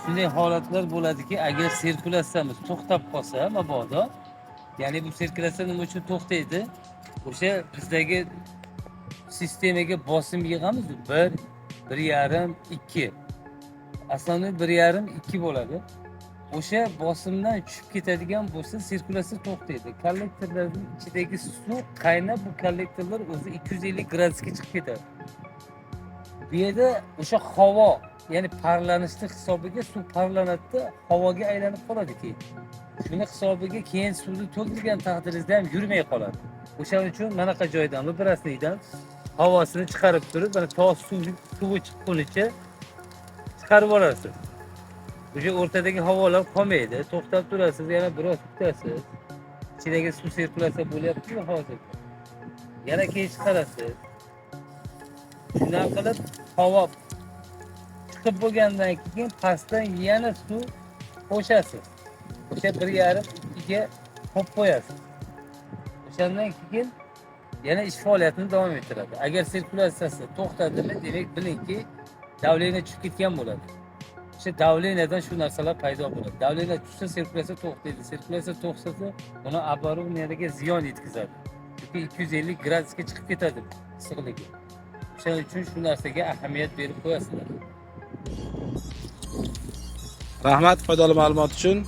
Shunday holatlar bo'ladiki, agar sirkulyatsiyamiz to'xtab qolsa mabodo, ya'ni bu sirkulyatsiya nima uchun to'xtaydi? O'sha bizdagi sistemaga bosim yig'amiz, 1, 1,5, 2. Основной 1,5, 2 bo'ladi. O'sha bosimdan tushib ketadigan bo'lsa, sirkulyatsiya to'xtaydi. Kollektorlarning ichidagi suv qaynab, bu kollektorlar o'zi 250 gradusga chiqib ketadi. Bu yerda o'sha havo, ya'ni parlanishni hisobiga suv parlanadida, havoga aylanib qoladi keyin. Shuni hisobiga keyin suvni to'ldirgan taqdiringizda ham yurmay qoladi. O'shaning uchun manaqa joydan, выбросник dan havosini chiqarib turib, mana to suvi chiqqunicha chiqarib yuborasiz. O'sha o'rtadagi havolar qolmaydi. To'xtab turasiz, yana biroz kutasiz. Ichidagi suv sirkulyatsiya bo'lyapti-yu hozir. Yana keyin chiqarasiz. Shundan qilib havo chiqib bo'lgandan keyin pastdan yana suv qo'shasiz. O'sha 1,5, 2ga qo'yib qo'yasiz. O'shandan keyin yana ish faoliyatini davom ettiradi. Agar sirkulyatsiyasi to'xtadimi, demak bilingki, давление tushib ketgan bo'ladi. O'sha давление dan shu narsalar paydo bo'ladi. Давление tushsa, sirkulyatsiya to'xtaydi. Sirkulyatsiya to'xtasa, uni оборудование ga ziyon yetkazadi. Chunki 250 gradusga chiqib ketadi issiqligi. O'shaning uchun shu narsaga ahamiyat berib qo'yasizlar. Rahmat foydali ma'lumot uchun.